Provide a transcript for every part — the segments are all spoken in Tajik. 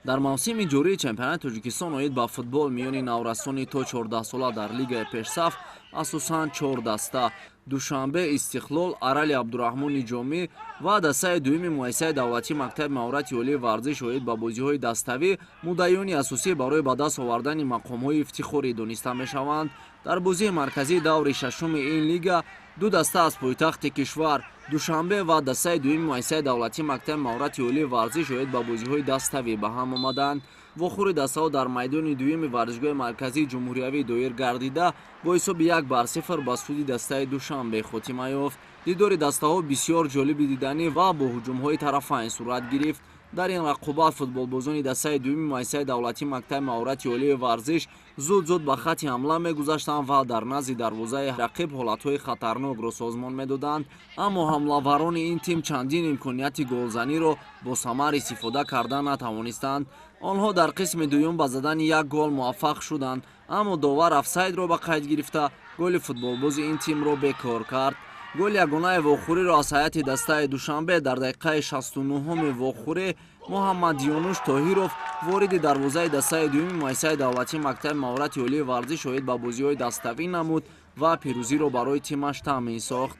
Дар мавсими ҷории чемпионати Тоҷикистон оид ба футбол миёни наврасони то 14 сола дар лигаи пешсаф асосан чор даста: Душанбе, Истиқлол, Арали Абдураҳмони Ҷомӣ ва дастаи дуюми муассисаи давлатии мактаби маҳорати олии варзиш оид ба бозиҳои даставӣ муддаиёни асосӣ барои ба даст овардани мақомҳои ифтихорӣ дониста мешаванд. Дар бозии марказии даври шашуми ин лига ду даста аз пойтахти кишвар, Душанбе ва дастаи дуюми муассисаи давлатии мактаби маҳорати олии варзиш оид ба бозиҳои даставӣ ба ҳам омаданд. Вохӯри дастаҳо дар майдони дуюми варзишгоҳи марказии ҷумҳуриявӣ доир гардида, бо ҳисоби 1-0 ба суди дастаи Душанбе хотима ёфт. Дидори дастаҳо бисёр ҷолиби диданӣ ва бо ҳуҷумҳои тарафайн сурат гирифт. Дар ин рақобат футболбозони дастаи дуюми муассисаи давлатии мактаби маҳорати олии варзиш зуд-зуд ба хатти ҳамла мегузаштанд ва дар назди дарвозаи рақиб ҳолатҳои хатарнокро созмон медоданд, аммо ҳамлаварони ин тим чандин имконияти голзаниро бо самар истифода карда натавонистанд. Онҳо дар қисми дуюм ба задани як гол муваффақ шуданд, аммо довар офсайдро ба қайд гирифта, голи футболбози ин тимро бекор кард. Голи ягонаи вохӯриро аз ҳайати дастаи Душанбе дар дақиқаи 69-уми вохӯрӣ Муҳаммад Юнуш Тоҳиров вориди дарвозаи дастаи дуюми муассисаи давлатии мактаби маҳорати олии варзиш оид ба бозиҳои даставӣ намуд ва пирӯзиро барои тимаш таъмин сохт.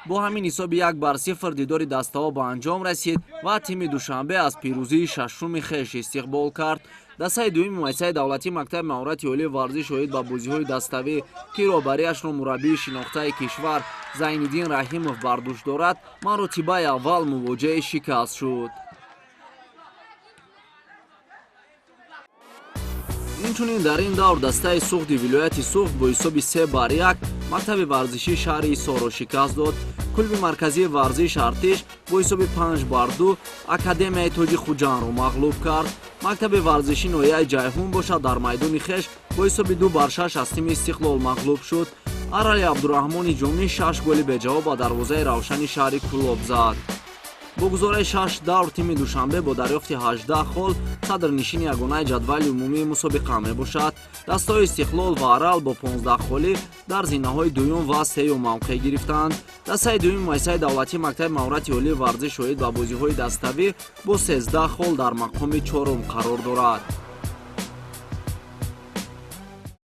Бо ҳамин ҳисоби 1-0 дидори дастаҳо ба анҷом расид ва тими Душанбе аз пирӯзии шашуми хеш истиқбол кард. Дастаи дуюми муассисаи давлатии мактаби маҳорати олии варзиш оид ба бозиҳои даставӣ, ки роҳбарияшро мураббии шинохтаи кишвар Зайниддин Раҳимов бар дӯш дорад, маротибаи аввал мувоҷиҳаи шикаст шуд. Инчунин дар ин давр дастаи Суғди вилояти Суғд бо ҳисоби 3-1 мактаби варзишии шаҳри Ҳисорро шикаст дод. Клуби марказии варзиш Артиш бо ҳисоби 5-2 Академияи Тоҷи Хуҷандро мағлуб кард. Мактаби варзишии ноҳияи Ҷайҳун бошад, дар майдони хеш бо ҳисоби 2-6 аз тими Истиқлол мағлуб шуд. Арали Абдураҳмони Ҷомӣ шаш голи беҷавоб ба дарвозаи Равшани шаҳри Кӯлоб зад. Бо гузораи шаш давр тими Душанбе бо дарёфти 18 хол садрнишини ягонаи ҷадвали умумии мусобиқа мебошад. Дастаҳои Истиқлол ва Арал бо 15 холӣ дар зинаҳои дуюм ва сеюм мавқеъ гирифтаанд. Дастаи дуюми муассисаи давлатии мактаби маҳорати олии варзиш оид ба бозиҳои даставӣ бо 13 хол дар мақоми чорум қарор дорад.